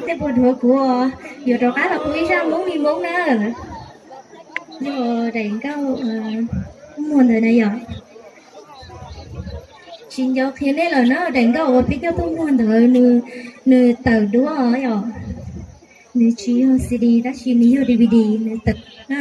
Tej puas dhuav kuv, yuav rov qab los hu ib zaj Hmoob li Hmoob na. Yog daim nkauj muag ntawd na yom. Tsis nco qhia nej lawm na, daim nkauj uas peb coj tuaj muag ntawd nws tawm duab yom. Nws tsis yog C D tab sis nws yog D V D, nws tawm na.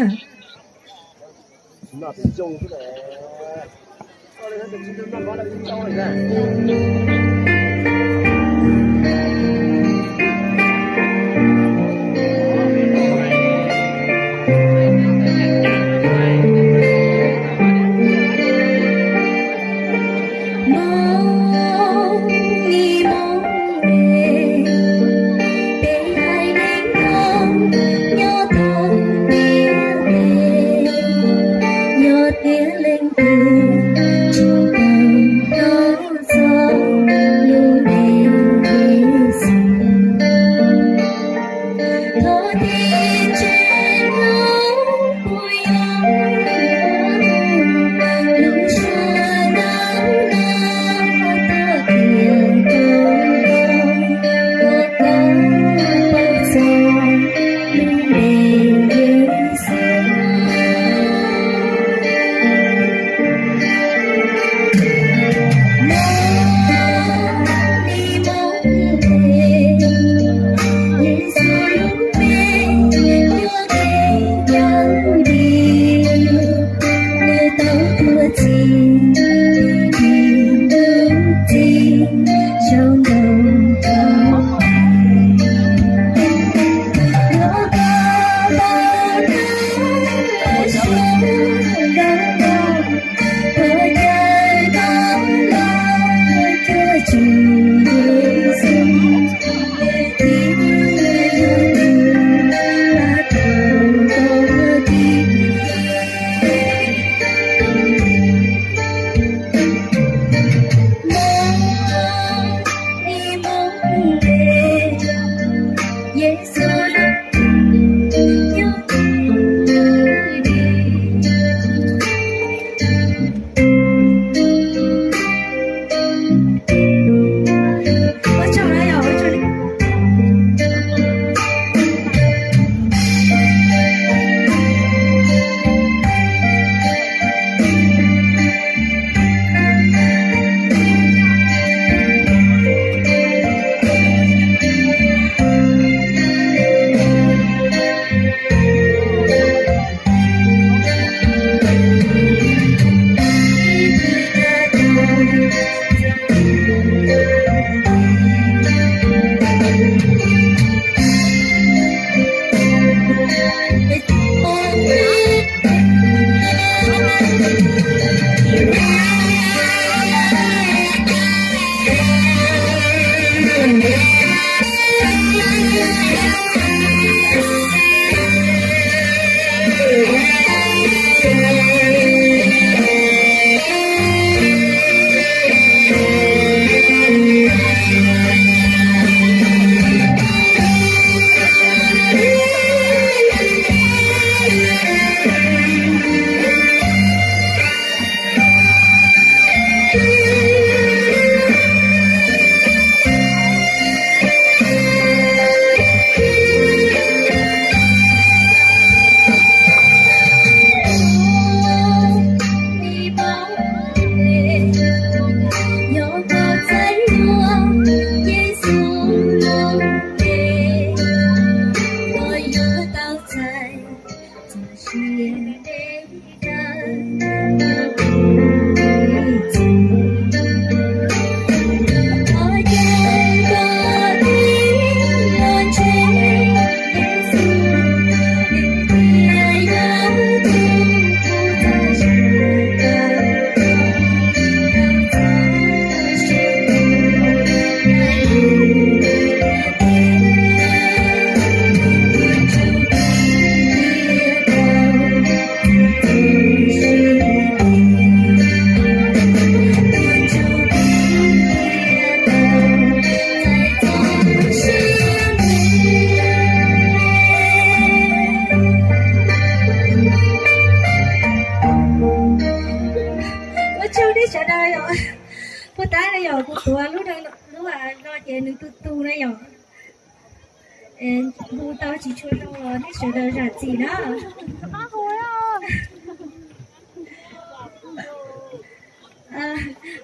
Tsaug nej sawv daws yom. Puag ta na yom, kuv tuav lub, lub no ces nws tu tu na yom. Hu tau tsis tshua zoo los nej sawv daws zam txim na.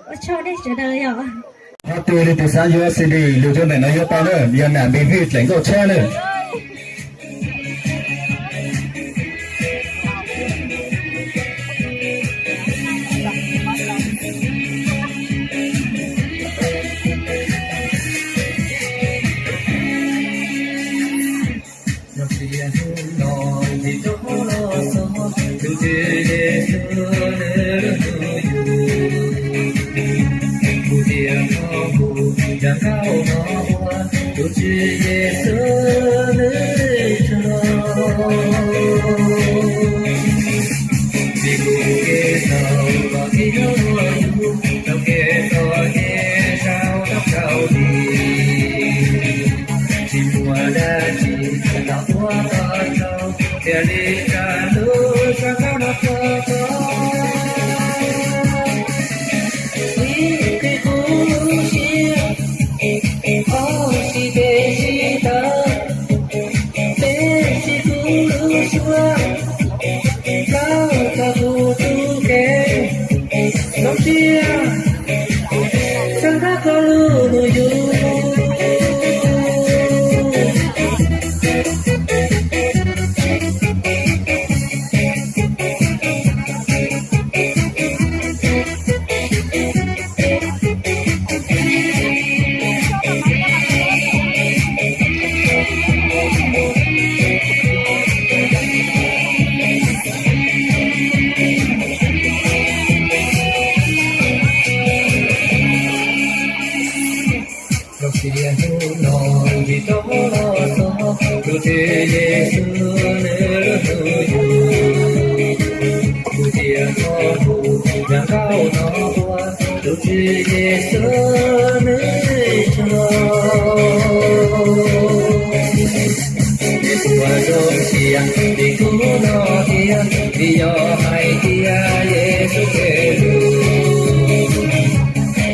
Ua tsaug nej sawv daws yom. Qhov twg leej twg xav yuav C D lug rau ntawm no yuav tau na, yog nam npis hwj dlaim nkauj tshab na. Tus Tswv Yexus nws hlub yus, kuv tias koj hu zaj nkauj no ua tus Tswv Yexus nws tsaug. Vim kuv kev txhaum koj thiaj hlub yus, tau kev txom nyem sau rau koj li. Tsis muaj dab tsi los ua koj tsaug, thiaj li tsa lub zaj nkauj no rau koj. Vim qhia kuv lub siab, ob tsis tes tsis taw, peb tsis kuv lub suab, plaub txog kuv tus kev, zoo siab, txhawb nqa koj lub hlub yus. Los sis hnub no tsis tau los txog, tus Tswv Yexus nws hlub yus, kuv thiaj tau hu zaj nkauj no ua tus Tswv Yexus nws tsaug. Kuv ua zoo siab vim kuv no thiab, vim yog hais tias Yexus Khetos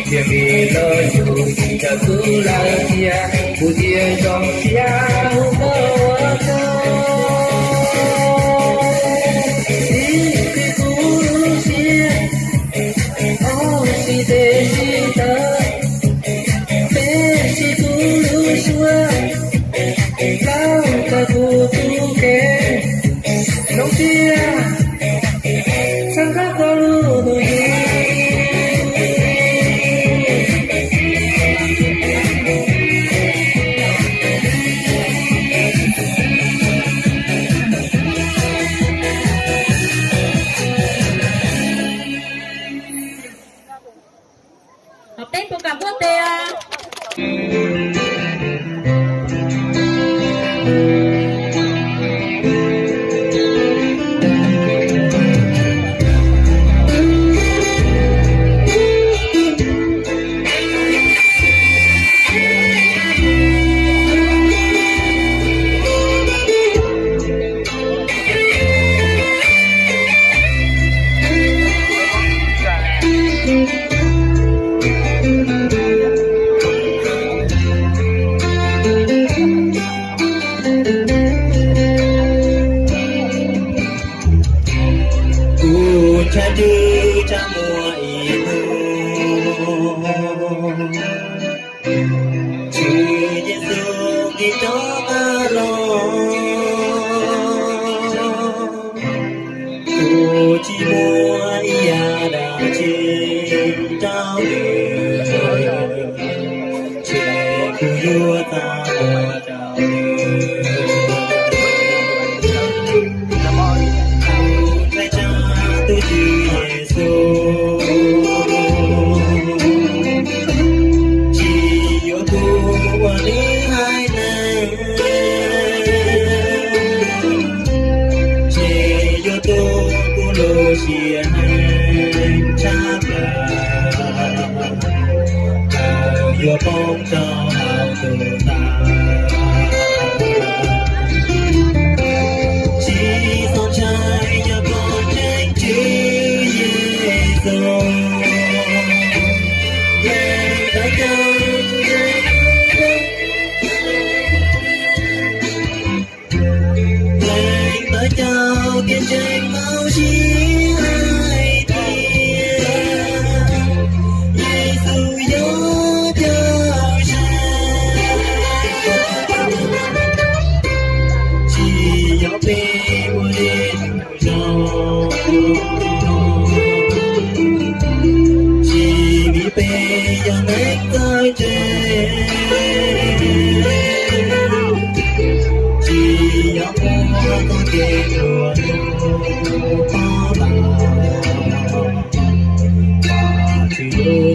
thiaj li los yug raws kuv lawm thiab, kuv thiaj zoo siab hu koj ua tsaug. Vim qhia kuv lub siab, ob tsis tes tsis taw, peb tsis kuv lub suab, plaub txog kuv tus kev, zoo siab, txhawb nqa koj lub hlub yus. Peb puas kam npuaj tes?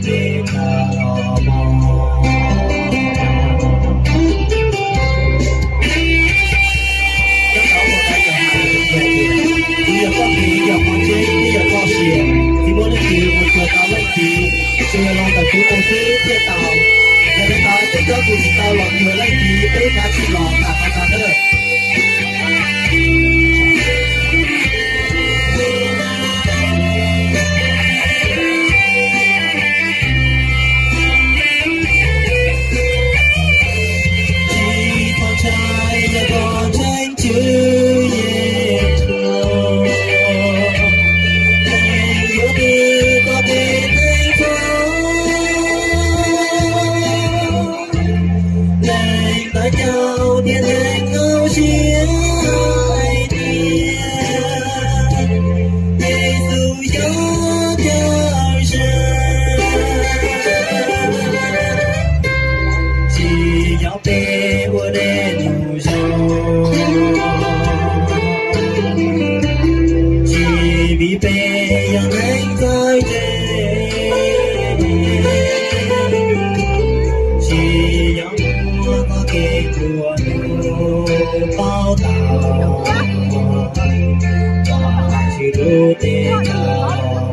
Nyob rau ua ntawd yog hais tias kuv yog txoj kev, yog qhov tseeb, thiab yog txoj sia. Tsis muaj leej twg mus cuag tau Leej Txiv, tsuas yog los ntawm kuv mus xwb thiaj tau. Yog li ntawd peb cov kws tsis tau los cuag Leej Txiv, peb kav tsij los tham qhov ntawd nawb. Tsis txhob ntshai, yog koj ntseeg Tswv Yexus, nws yuav pub koj tej teeb txhoj. Nws tawv caus thiab nws nyuaj siab hais tias Yexus yog Cawmseej, tsis yog peb ua dej num zoo, tsis vim peb yog neeg txawj ntse, tsis yog muaj txoj kev ruam nus paub tau Vajtswv lub teb chaws.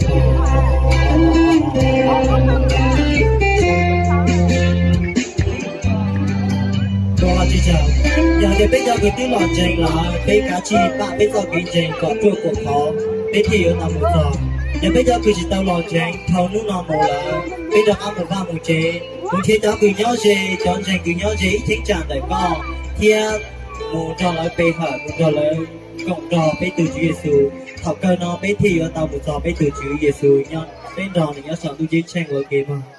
Yog tias peb cov kws twb los ntseeg lawm, peb kav tsij npaj peb txoj kev ntseeg kom ruaj kom khov, peb thiaj yuav tau mus txog. Yog peb cov kws tsis tau los ntseeg, dhau hnub no mus lawm, peb rov qab mus vaj mus tsev, mus nrhiav cov kws nyob ze, cov ntseeg kws nyob ze ib cheeb tsam ntawm koj, thiab mus nrog lawv pe hawm, mus nrog lawv koom nrog peb tus Tswv Yexus. Thaum kawg no peb thiaj yuav tau mus txog peb tus Tswv Yexus, nyob peb nrog nws nyob saum ntuj ceeb tsheej ua ke mog.